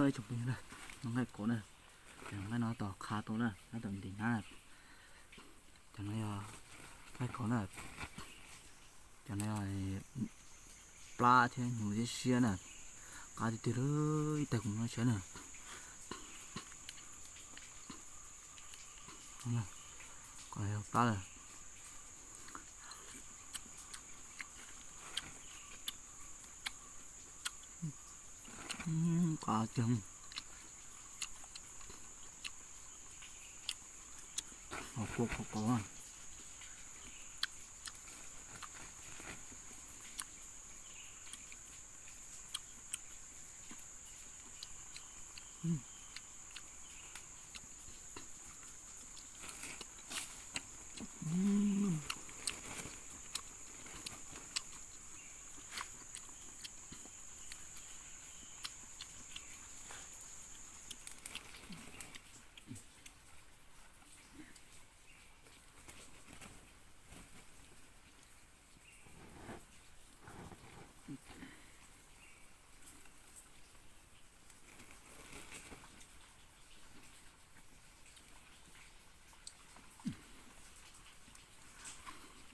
Tsoom phooj ywg na, nqaij kauv na, cov nqaij no tos qha tau na, nyob tom ntim hnab na. Cov no yog nqaij kauv na, cov no yog plab thiab nyuv thiab siab na, qab tiag tiag li, ib tag kuv muab saib na. Plab lawm. Qab tiag. Kua qhov qhov.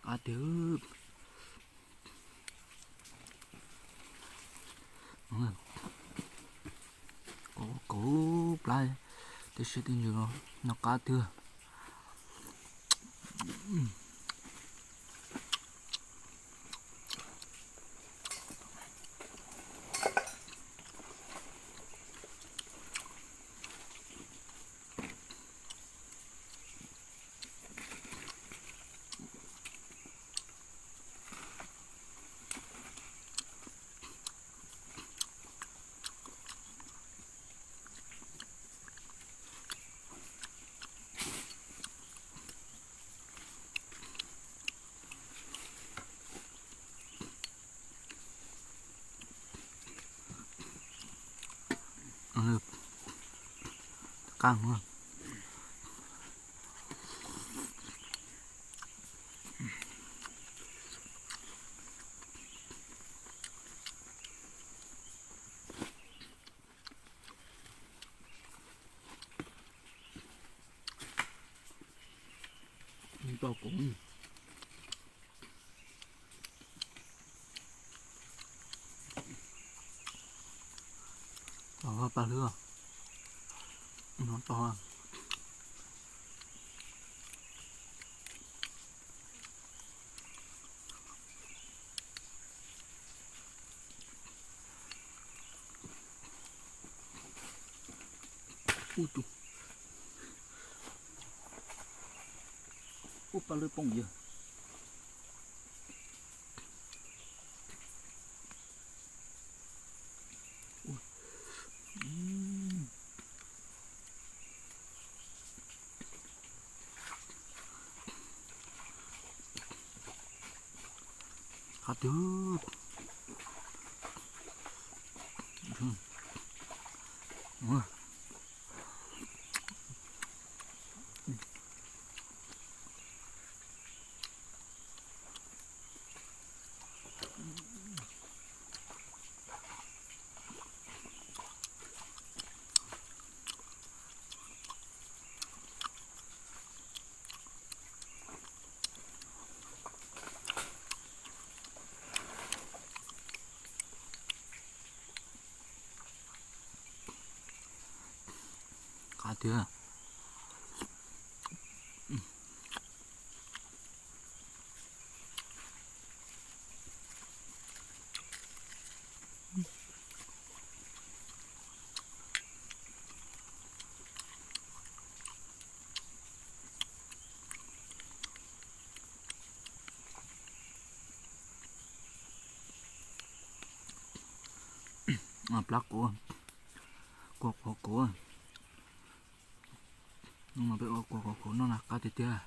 Qab tiag. Kauv plab, tej siab tej ntsws no qab tiag. Qab. Tau kuv. Tau paj hlwb no tau. Ub, paj hlwb poob yawg. Qab tiag. Qab tiag. Plab kauv, kua qhov kauv. Hnub no peb ua kua qhov kauv noj na, qab tiag tiag.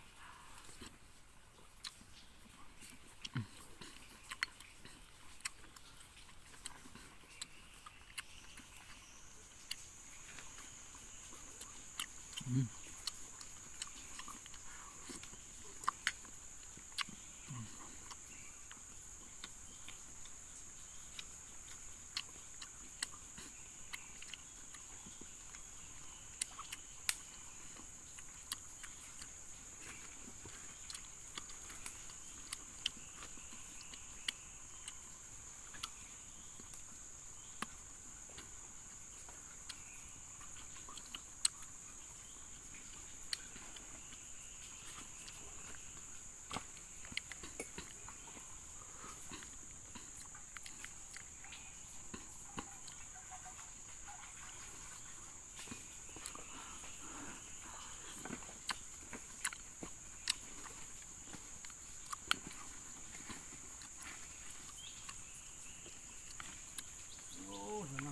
Cov,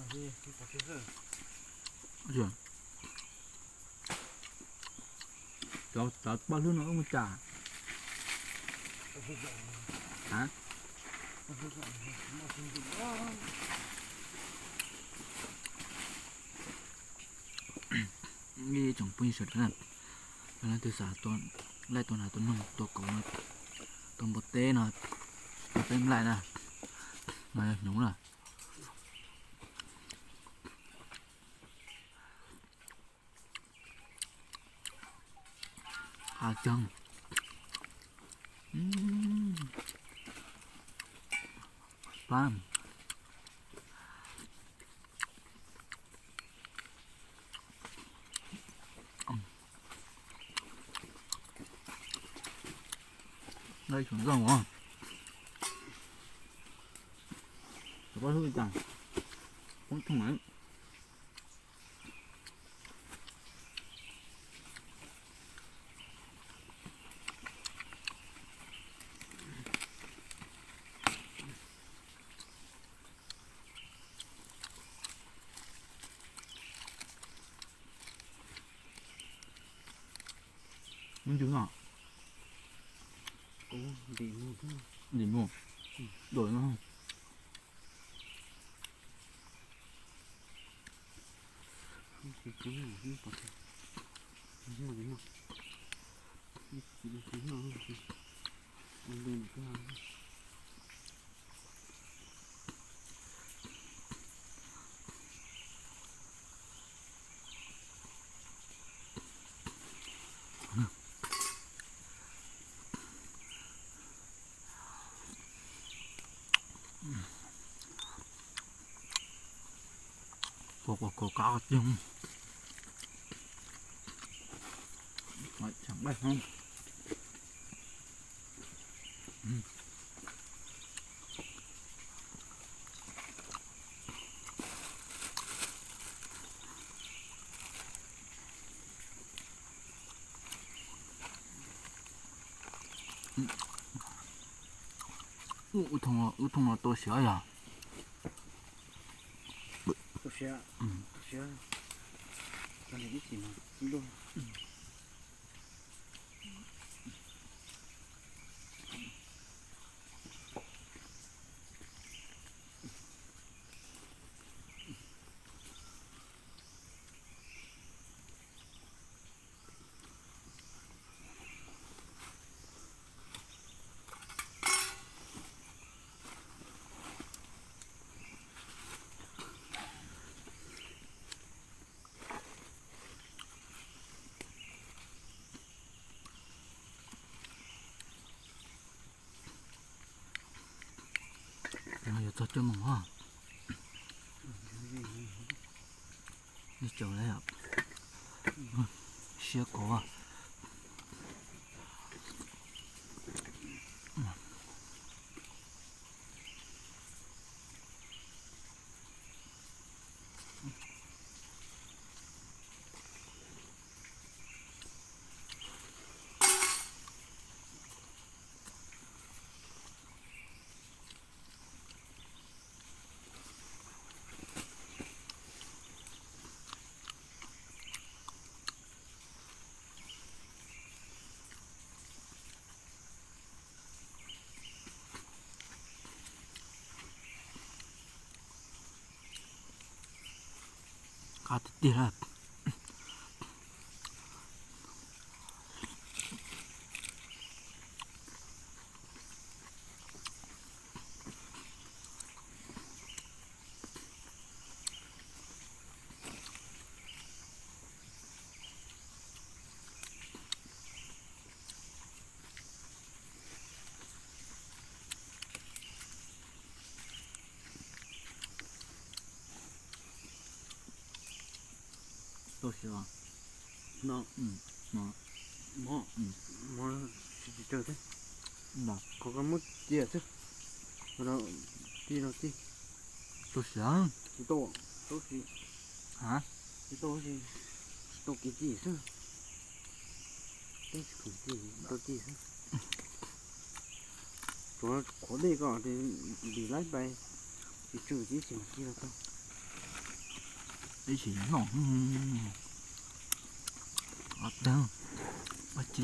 cov paj hlwb no wb mus cas? Ib tsoom phooj ywg sawv daws na, yog leej twg xav laij tua nas tua noog tua kauv no, tua npua teb no, tua teb nplaim na, no yog hnyuv na. Qab kawg. Pab. Nqaij tshua ntxaug os. Cov paj hlwb li cas, poob thooj lawm. Muab ncu no. Ntim mus. Ntim mus. Dua no. Kuv kuv kuv kov tiag. Tseem nqaij hov. Wb thooj no tua siav yog. Tua siav, tua siav. Ib chim no ib lub. No yuav txog cuaj moos os. Ib tsoom lawm, siab kov. Qab tiag tiag. Tau siav no. Mov, mov tsis tsawg thiab. Qhov ko muab cia xwb. Qhov no tij no tij. Tau siav. Tsis tau, tau tsis, tsis tau, tsis tau kev tij xwb. Tau tij xwb. Tsuav qhuav dej ko ntim laib pais, tsis tsw tib si mas tij no tau. Ib sim noj, ua tag, ua ci.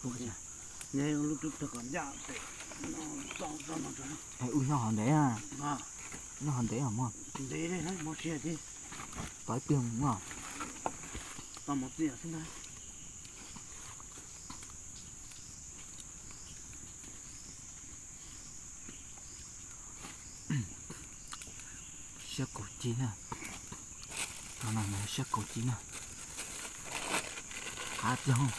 Wb nyob hov ntev, nyob hov ntev os mog. Ntev, pais pliag mus mog. Siab kaus ci na. Cov no siab kaus ci na. Qab tiag.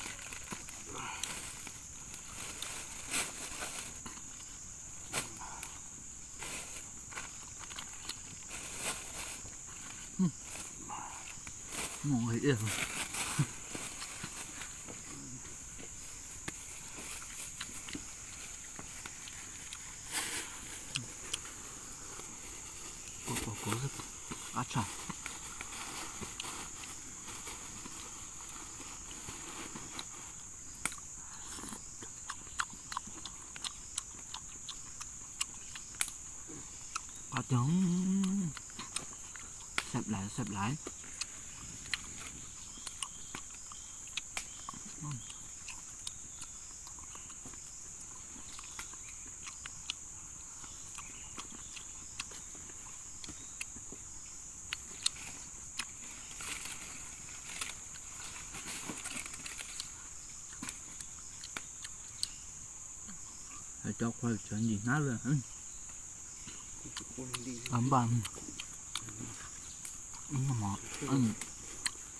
Kuv, kuv, kuv, qab tshaj. Qab tiag, xab laiv, xab laiv. Cov qhuav tseem ntim hnab lawm. Npaj,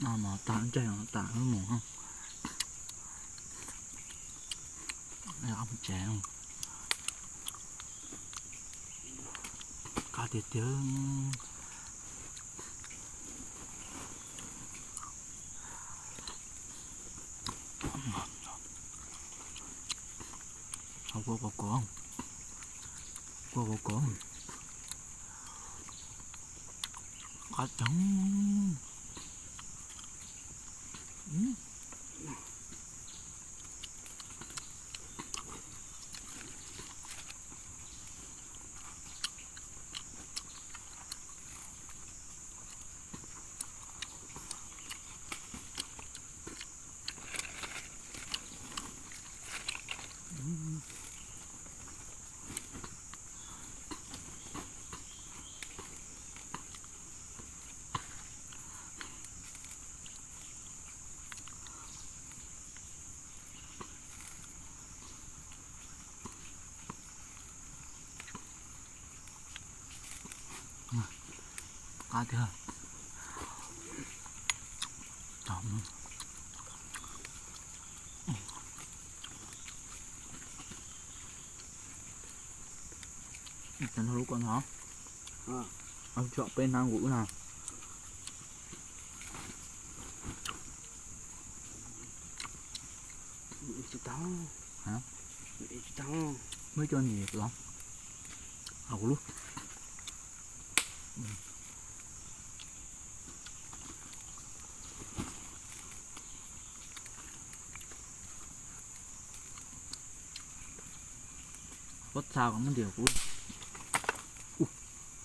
no mas tag ntseg tas mus tsev. Qab tiag tiag. Kua kua kua, kua kua kua, qab tag. Qab tiag. Lub ko no, tsom peb hnab nqus na. Muab coj nim los hauv lub. Pob txha kom muab ntiav kuv.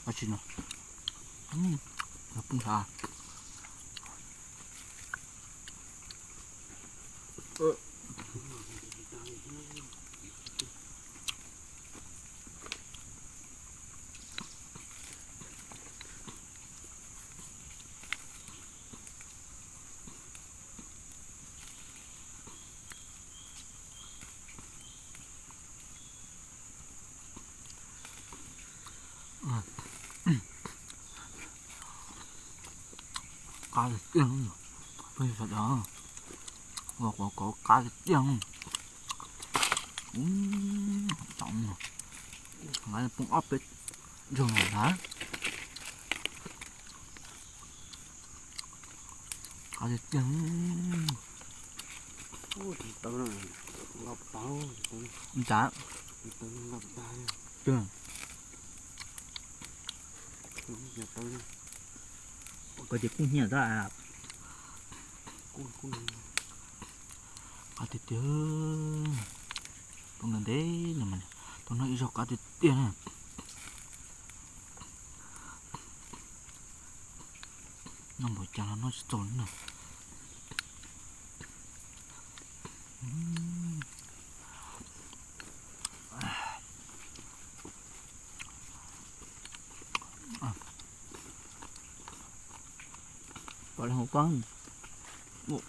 Ua tsis no, poob nthav. Qab tiag, peb sawv daws, ua quav kauv qab tiag. Ub, tau, poob ob peb, Zoo no ntag. Qab tiag tiag. Ntxav. Koj ces kuj hnyiab ntag. Qab tiag tiag. Tus ntev ntev no mas tus no ib zaug qab tiag tiag na. Noj npaum cas los noj tsis txaus li na. Pom li hauv koj. Noj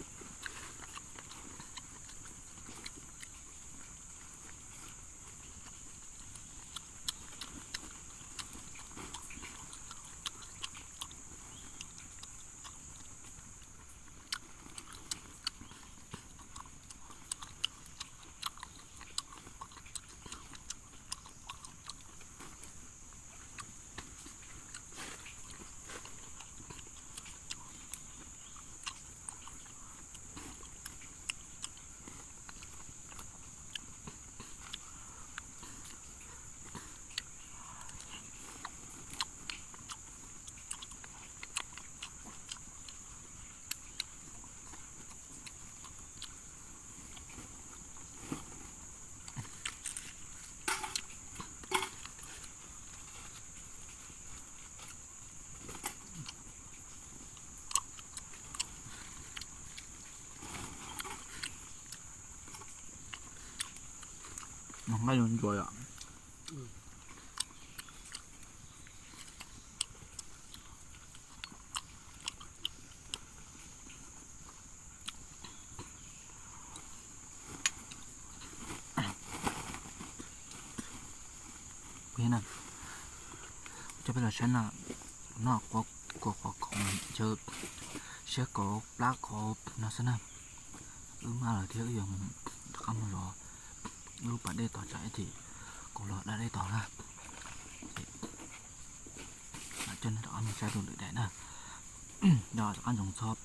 nqaij zoo ntsuas yom. Coj peb los saib no, no kuv qhov khoom, siab kauv plab kauv no xwb na. Wb maj lawm thiab wb yuav rov qab mus zov wb lub pas dej tod tsam ib chim kauv los da dej tod na. Coj nej rov qab mus saib tus lwm daim na. Nco rov qab ntsoov txhob,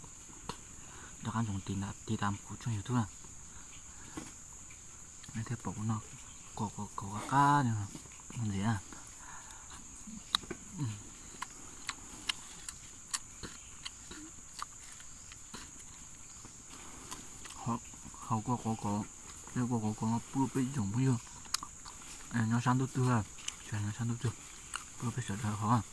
rov qab ntsoov tiv tas kuv tshooj YouTube na. Nej thiaj pom kuv noj kauv qab qab no ntxiv na. Hauv kua quav kauv, kua quav kauv no pub rau peb tsoom phooj ywg nyob sab ntuj twg, nyob sab ntuj twg, pub rau peb sawv daws haus.